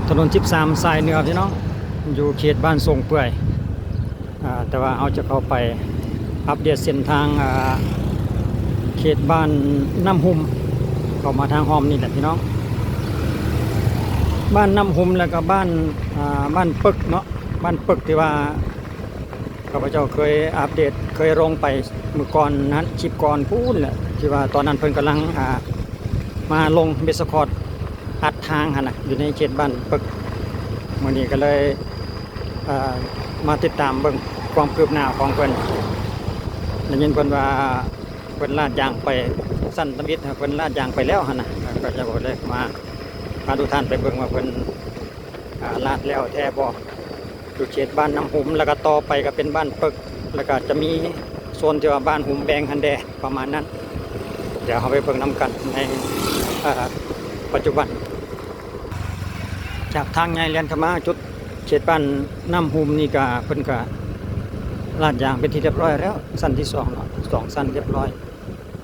ຖະໜົນສິບສາມສາຍເໜືອພີ່ນ້ອງ ຢູ່ເຂດບ້ານສົງເປື່ອຍ ອາ ແຕ່ວ່າເຮົາຈະເຂົ້າໄປອັບເດດເສັ້ນທາງ ອາ ເຂດບ້ານນ້ຳຮຸ່ມ ເຂົ້າມາທາງຮ່ອມນີ້ແຫຼະພີ່ນ້ອງ ບ້ານນ້ຳຮຸ່ມ ແລ້ວກໍບ້ານ ອາ ບ້ານປຶກເນາະ ບ້ານປຶກທີ່ວ່າ ຂ້າພະເຈົ້າເຄີຍອັບເດດ ເຄີຍລົງໄປມື້ກ່ອນນັ້ນ ຄລິບກ່ອນພຸ້ນແຫຼະ ທີ່ວ່າຕອນນັ້ນເພິ່ນກຳລັງ ອາ ມາລົງເບສຄອດອັດທາງຫັ້ນນະ ຢູ່ໃນເຂດບ້ານປຶກ. ມື້ນີ້ກໍເລີຍ ເອີ ມາຕິດຕາມເບິ່ງຄວາມຄືບໜ້າຂອງເພິ່ນ ໄດ້ຍິນເພິ່ນວ່າ ເພິ່ນລາດຢາງໄປຊັ້ນທຳອິດ ເພິ່ນລາດຢາງໄປແລ້ວຫັ້ນນະ ກໍຈະເລີຍມາ ພາທຸກທ່ານໄປເບິ່ງວ່າເພິ່ນ ອາ ລາດແລ້ວແທ້ບໍ່ ຢູ່ເຂດບ້ານນ້ຳຮຸ່ມ ແລ້ວກໍຕໍ່ໄປກໍເປັນບ້ານປຶກ ແລ້ວກໍຈະມີໂຊນທີ່ວ່າບ້ານຮຸ່ມແບງຫັ້ນແດ່ ປະມານນັ້ນ. ດຽວເຮົາໄປເບິ່ງນຳກັນໃນ ອາ ປັດຈຸບັນ ຈາກທາງໃຫຍ່ແລ່ນເຂົ້າມາຈຸດເຂດບ້ານນ້ຳຮຸ່ມນີ້ ກໍເພິ່ນກໍລາດຢາງເປັນທີ່ຮຽບຮ້ອຍແລ້ວ ຊັ້ນທີສອງເນາະ ສອງຊັ້ນຮຽບຮ້ອຍ.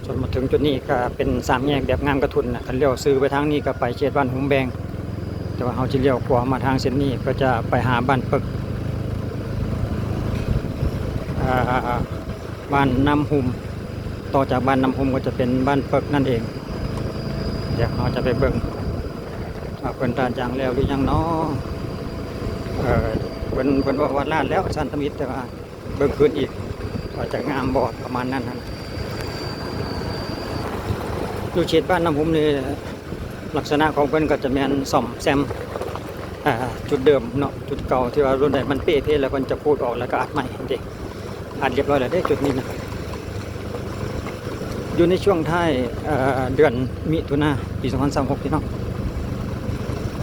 ຈົນມາເຖິງຈຸດນີ້ກໍເປັນສາມແຍກແບບງາມກະທຸນນະ ຄັນລ້ຽວຊື່ໄປທາງນີ້ກໍໄປເຂດບ້ານຮຸ່ມແບງ ແຕ່ວ່າເຮົາຊິລ້ຽວຂວາມາທາງເສັ້ນນີ້ ກໍຈະໄປຫາບ້ານປຶກ ອ່າ ບ້ານນ້ຳຮຸ່ມ ຕໍ່ຈາກບ້ານນ້ຳຮຸ່ມກໍຈະເປັນບ້ານປຶກນັ້ນເອງ. ດຽວເຮົາຈະໄປເບິ່ງວ່າເພິ່ນລາດຢາງແລ້ວຫຼືຍັງເນາະ ເອີ ເພິ່ນ ເພິ່ນເວົ້າວ່າລາດແລ້ວຊັ້ນທຳອິດ ແຕ່ວ່າ ເບິ່ງຄືນອີກວ່າຈະງາມບໍ່ ປະມານນັ້ນຫັ້ນ. ຢູ່ເຂດບ້ານນ້ຳຮຸ່ມນີ້ ລັກສະນະຂອງເພິ່ນກໍຈະແມ່ນສ້ອມແຊມ ອ່າ ຈຸດເດີມເນາະ ຈຸດເກົ່າທີ່ວ່າລຸ້ນໃດມັນເປ່ເພແລ້ວ ເພິ່ນຈະຂູດອອກ ແລ້ວກໍອັດໃໝ່ເດ້ ອັດຮຽບຮ້ອຍແລ້ວເດ້ ຈຸດນີ້ນະ. ຢູ່ໃນຊ່ວງທ້າຍ ເອີ ເດືອນມິຖຸນາ ປີສອງພັນຊາວຫົກ ພີ່ນ້ອງ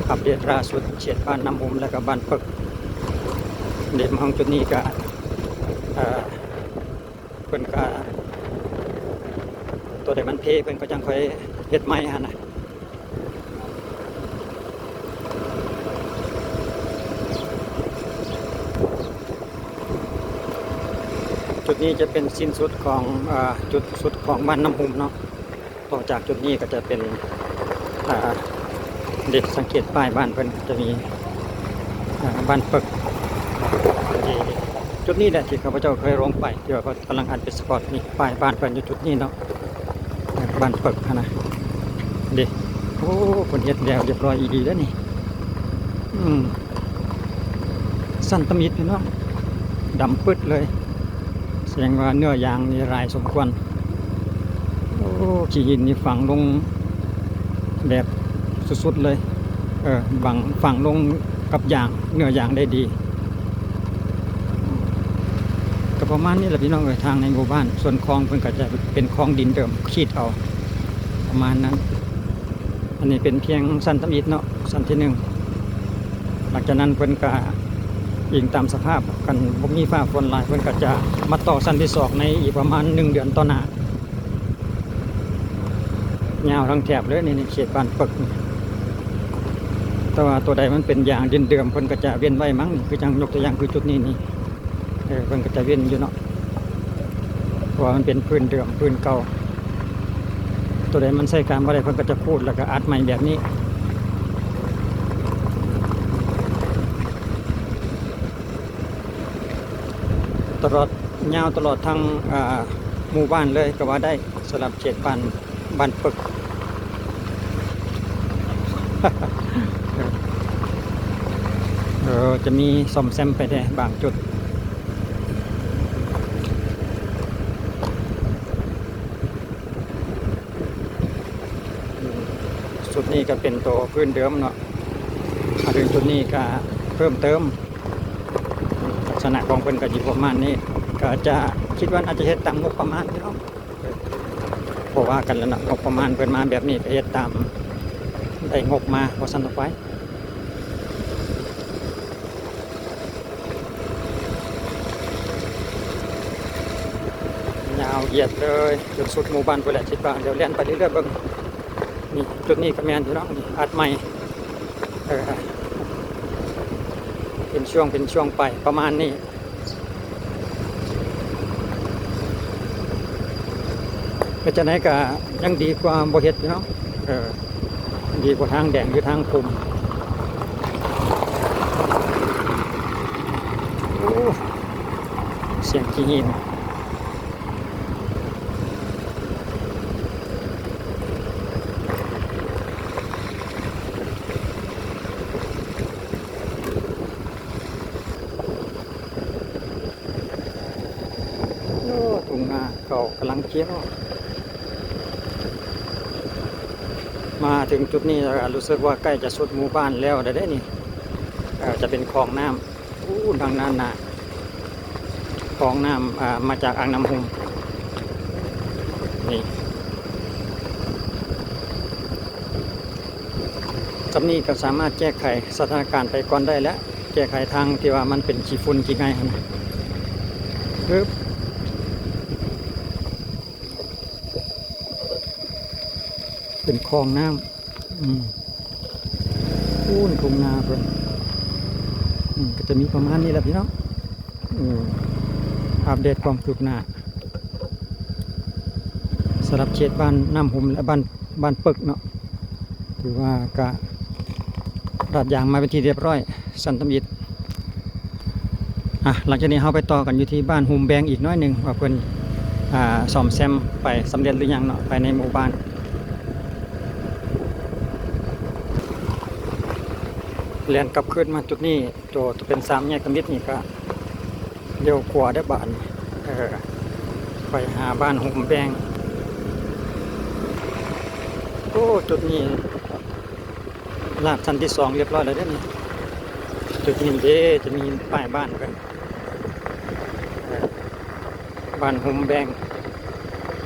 ອັບເດດລ່າສຸດ ເຂດບ້ານນ້ຳຮຸ່ມ ແລ້ວກໍບ້ານປຶກ ເດ້ ມາຮອດຈຸດນີ້ກໍ ເອີ ເພິ່ນກໍ ຕົວໃດມັນເພ ເພິ່ນກໍຈັ່ງຄ່ອຍເຮັດໃໝ່ຫັ້ນນະ. ຈຸດນີ້ຈະເປັນສິ້ນສຸດຂອງ ເອີ ຈຸດສຸດຂອງບ້ານນ້ຳຮຸ່ມເນາະ. ຕໍ່ຈາກຈຸດນີ້ກໍຈະເປັນ ອ່າ ເດ ສັງເກດປ້າຍບ້ານເພິ່ນ ຈະມີ ອ່າ ບ້ານປຶກ ທີ່ຈຸດນີ້ແຫຼະທີ່ຂ້າພະເຈົ້າເຄີຍລົງໄປ ທີ່ວ່າເພິ່ນກຳລັງອັດເບສຄອດ ນີ້ ປ້າຍບ້ານເພິ່ນຢູ່ຈຸດນີ້ເນາະ ບ້ານປຶກຫັ້ນນະ ເດ. ໂອ້ ເພິ່ນເຮັດແລ້ວຮຽບຮ້ອຍອີ່ຫຼີແລ້ວນີ້ ອືມ. ຊັ້ນທຳອິດພີ່ນ້ອງ ດຳປຶດເລີຍ ສະແດງວ່າເນື້ອຢາງນີ້ຫຼາຍສົມຄວນ. ໂອ້ ຂີ້ຫີນນີ້ຝັງລົງແບບສຸດໆເລີຍ ເອີ ຝັງ ຝັງລົງກັບຢາງ ເນື້ອຢາງໄດ້ດີ. ກໍປະມານນີ້ແຫຼະພີ່ນ້ອງເອີຍ ທາງໃນໝູ່ບ້ານ ສ່ວນຄອງເພິ່ນກໍຈະເປັນຄອງດິນເດີມ ຂີດເອົາ ປະມານນັ້ນ. ອັນນີ້ເປັນພຽງຊັ້ນທຳອິດເນາະ ຊັ້ນທີໜຶ່ງ ຫຼັງຈາກນັ້ນເພິ່ນກະອີງຕາມສະພາບ ຄັນບໍ່ມີຟ້າຝົນຫຼາຍ ເພິ່ນກະຈະມາຕໍ່ຊັ້ນທີສອງໃນອີກປະມານໜຶ່ງເດືອນຕໍ່ໜ້າ. ຍາວທັງແຖບເລີຍ ນີ້ ນີ້ເຂດບ້ານປຶກ. ແຕ່ວ່າຕົວໃດມັນເປັນຢາງດິນເດີມ ເພິ່ນກະຈະເວັ້ນໄວ້ມັ້ງ ຄືຈັ່ງຍົກຕົວຢ່າງຄືຈຸດນີ້ນີ້ ເອີ ເພິ່ນກໍຈະເວັ້ນຢູ່ເນາະ ເພາະວ່າມັນເປັນພື້ນເດີມ ພື້ນເກົ່າ. ຕົວໃດມັນໃຊ້ການບໍ່ໄດ້ ເພິ່ນກໍຈະຂູດ ແລ້ວກໍອັດໃໝ່ແບບນີ້ ຕະຫຼອດ ຍາວຕະຫຼອດທັງ ອ່າ ໝູ່ບ້ານເລີຍກໍວ່າໄດ້ ສຳລັບເຂດບ້ານ ບ້ານປຶກ ເອີ ຈະມີສ້ອມແຊມໄປແດ່ບາງຈຸດ. ຈຸດນີ້ກໍເປັນໂຕພື້ນເດີມເນາະ ມາເຖິງຈຸດນີ້ກໍເພີ່ມເຕີມ ລັກສະນະຂອງເພິ່ນກໍຢູ່ປະມານນີ້ ກໍຈະ ຄິດວ່າໜ້າຈະເຮັດຕາມງົບປະມານເນາະ. ບໍ່ວ່າກັນແລ້ວເນາະ ງົບປະມານເພິ່ນມາແບບນີ້ ກໍເຮັດຕາມໄດ້ງົບມາ ວ່າຊັ້ນເຖາະໄປ. ຍາວຢຽດເລີຍ ຈົນສຸດໝູ່ບ້ານພຸ້ນແຫຼະ ຄິດວ່າ. ດຽວແລ່ນໄປເລື້ອຍໆເບິ່ງ. ນີ້ ຈຸດນີ້ກໍແມ່ນຢູ່ເນາະ ນີ້ອັດໃໝ່ ເອີ ເປັນຊ່ວງເປັນຊ່ວງໄປປະມານນີ້. ເຮັດຈັ່ງໃດກໍຍັງດີກວ່າບໍ່ເຮັດຢູ່ເນາະ ເອີ ດີກວ່າທາງແດງຢູ່ທາງຂຸມ. ສຽງຂີ້ຫີນ. ໂອ້ ທົ່ງນາເຂົ້າກຳລັງກ່ຽວ. ມາເຖິງຈຸດນີ້ແລ້ວ ກະຮູ້ສຶກວ່າໃກ້ຈະສຸດໝູ່ບ້ານແລ້ວແລ້ວເດ້ນີ້. ເອີ ຈະເປັນຄອງນ້ຳ. ໂອ້ ທາງດ້ານໜ້າ ຄອງນ້ຳ ອ່າ ມາຈາກອ່າງນ້ຳຮຸ່ມນີ້. ສ່ຳນີ້ກໍສາມາດແກ້ໄຂສະຖານະການໄປກ່ອນໄດ້ແລ້ວ, ແກ້ໄຂທາງທີ່ວ່າມັນເປັນຂີ້ຝຸ່ນຂີ້ໄງ່ຫັ້ນນະ. ປຶບ ເປັນຄອງນ້ຳ. ອືມ ໂອ້ ທົ່ງນາເພິ່ນ. ອືມ ກໍຈະມີປະມານນີ້ແຫຼະພີ່ນ້ອງ. ອືມ ອັບເດດຄວາມຄືບໜ້າ ສຳລັບເຂດບ້ານນ້ຳຮຸ່ມ ແລະ ບ້ານ ບ້ານປຶກເນາະ. ຖືວ່າກະລາດຢາງມາເປັນທີ່ຮຽບຮ້ອຍ ຊັ້ນທຳອິດ. ອ່ະ ຫຼັງຈາກນີ້ເຮົາໄປຕໍ່ກັນຢູ່ທີ່ບ້ານຮຸ່ມແບງອີກໜ້ອຍໜຶ່ງ ວ່າເພິ່ນ ອ່າ ສ້ອມແຊມໄປສຳເລັດຫຼືຍັງເນາະ ພາຍໃນໝູ່ບ້ານ. ແລ່ນກັບຄືນມາຈຸດນີ້ ໂຕ ໂຕເປັນສາມແຍກທຳອິດນີ້ກະລ້ຽວຂວາເດີ້ບາດນີ້. ເອີ ໄປຫາບ້ານຮຸ່ມແບງ. ໂອ້ ຈຸດນີ້ລາດຊັ້ນທີສອງຮຽບຮ້ອຍແລ້ວເດ້ນີ້. ຈຸດນີ້ເດ້ ຈະມີປ້າຍບ້ານເພິ່ນ ເອີ ບ້ານຮຸ່ມແບງ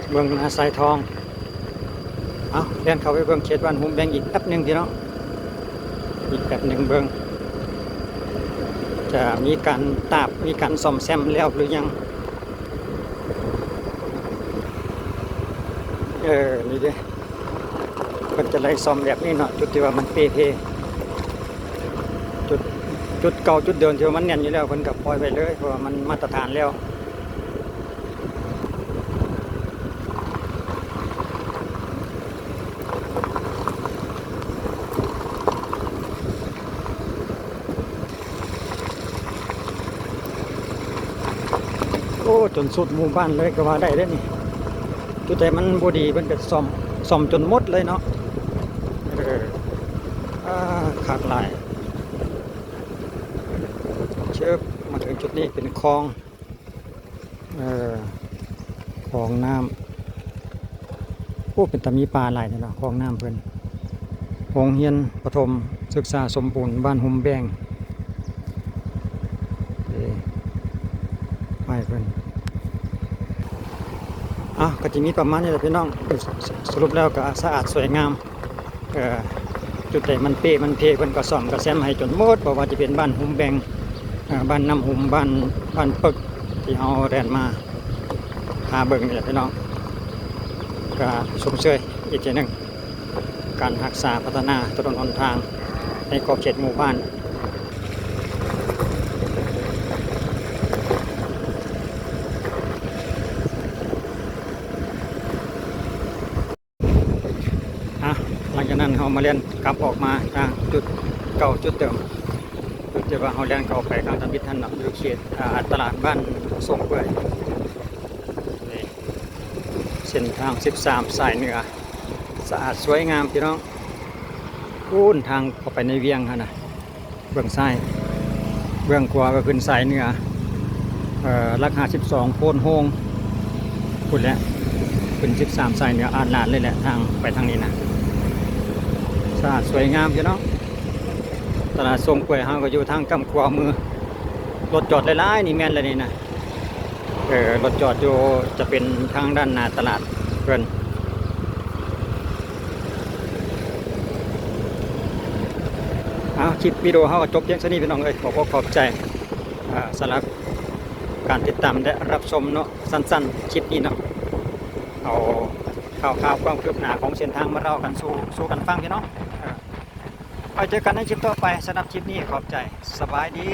ເມືອງນາຊາຍທອງ. ເອົາ ແລ່ນເຂົ້າໄປເບິ່ງເຂດບ້ານຮຸ່ມແບງອີກແປັບໜຶ່ງພີ່ນ້ອງ. ອີກແປັບໜຶ່ງເບິ່ງ ຈະມີການຕາບ ມີການສ້ອມແຊມແລ້ວຫຼືຍັງ. ເອີ ນີ້ເດ້ ເພິ່ນຈະໄລ່ສ້ອມແບບນີ້ເນາະ ຈຸດທີ່ວ່າມັນເປ່ເພ. ຈຸດ ຈຸດເກົ່າຈຸດເດີມທີ່ວ່າມັນແໜ້ນຢູ່ແລ້ວ ເພິ່ນກໍປ່ອຍໄວ້ເລີຍ ເພາະວ່າມັນມາດຕະຖານແລ້ວ. ໂອ້ ຈົນສຸດໝູ່ບ້ານເລີຍກໍວ່າໄດ້ເດ້ນີ້. ຈຸດໃດມັນບໍ່ດີເພິ່ນກໍສ້ອມ ສ້ອມຈົນໝົດເລີຍເນາະ. ເອີ ອ່າ ຄັກຫຼາຍ. ເຊີບ ມາເຖິງຈຸດນີ້ເປັນຄອງ ເອີ ຄອງນ້ຳ. ໂອ້ ເປັນຕາມີປາຫຼາຍແທ້ເນາະ ຄອງນ້ຳເພິ່ນ. ໂຮງຮຽນປະຖົມສຶກສາສົມບູນບ້ານຮຸ່ມແບງ ເອີ ປ້າຍເພິ່ນ. ເອົາ ກໍຈະມີປະມານນີ້ແຫຼະພີ່ນ້ອງ. ສະ ສະຫຼຸບແລ້ວກໍສະອາດສວຍງາມ. ເອີ ຈຸດໃດມັນເປ່ມັນເພ ເພິ່ນກໍສ້ອມກະແຊມໃຫ້ຈົນໝົດ ບໍ່ວ່າຈະເປັນບ້ານຮຸ່ມແບງ ເອີ ບ້ານນ້ຳຮຸ່ມ ບ້ານ ບ້ານປຶກ ທີ່ເຮົາແລ່ນມາຫາເບິ່ງນີ້ແຫຼະພີ່ນ້ອງ. ກະຊົມເຊີຍອີກເທື່ອໜຶ່ງ ການຮັກສາພັດທະນາຖະໜົນຫົນທາງໃນຂອບເຂດໝູ່ບ້ານ. ອ່ະ ຫຼັງຈາກນັ້ນເຮົາມາແລ່ນກັບອອກມາທາງຈຸດເກົ່າຈຸດເດີມ ຈຸດທີ່ວ່າເຮົາແລ່ນເຂົ້າໄປຄັ້ງທຳອິດຫັ້ນເນາະ ຢູ່ເຂດ ອ່າ ຕະຫຼາດບ້ານຊົງເປື່ອຍ. ນີ້ ເສັ້ນທາງສິບສາມສາຍເໜືອ ສະອາດສວຍງາມພີ່ນ້ອງ. ພຸ້ນ ທາງເຂົ້າໄປໃນວຽງຫັ້ນນະ. ເບື້ອງຊ້າຍ ເບື້ອງຂວາກໍຂຶ້ນສາຍເໜືອ ເອີ ຫຼັກຫ້າສິບສອງ ໂພນໂຮງ ພຸ້ນແຫຼະ ຂຶ້ນສິບສາມສາຍເໜືອ ອາດຫຼາດເລີຍແຫຼະ ທາງໄປທາງນີ້ນະ. ສະອາດສວຍງາມຢູ່ເນາະ. ຕະຫຼາດຊົງເປື່ອຍເຮົາກໍຢູ່ທາງກ້ຳຂວາມື ລົດຈອດຫຼາຍໆ ນີ້ແມ່ນແລ້ວນີ້ນະ. ເອີ ລົດຈອດຢູ່ ຈະເປັນທາງດ້ານໜ້າຕະຫຼາດເພິ່ນ. ເອົາ ຄລິບວິດີໂອເຮົາກໍຈົບພຽງສ່ຳນີ້ພີ່ນ້ອງເອີຍ. ຂໍຂອບໃຈ ອ່າ ສຳລັບການຕິດຕາມ ແລະ ຮັບຊົມເນາະ ສັ້ນໆ ຄລິບນີ້ເນາະ. ເອົາຂ່າວຄາວຄວາມຄືບໜ້າຂອງເສັ້ນທາງມາເລົ່າກັນສູ່ ສູ່ກັນຟັງພີ່ນ້ອງ. ເອີ ໄວ້ເຈີກັນໃນຄລິບຕໍ່ໄປ. ສຳລັບຄລິບນີ້ຂອບໃຈ. ສະບາຍດີ.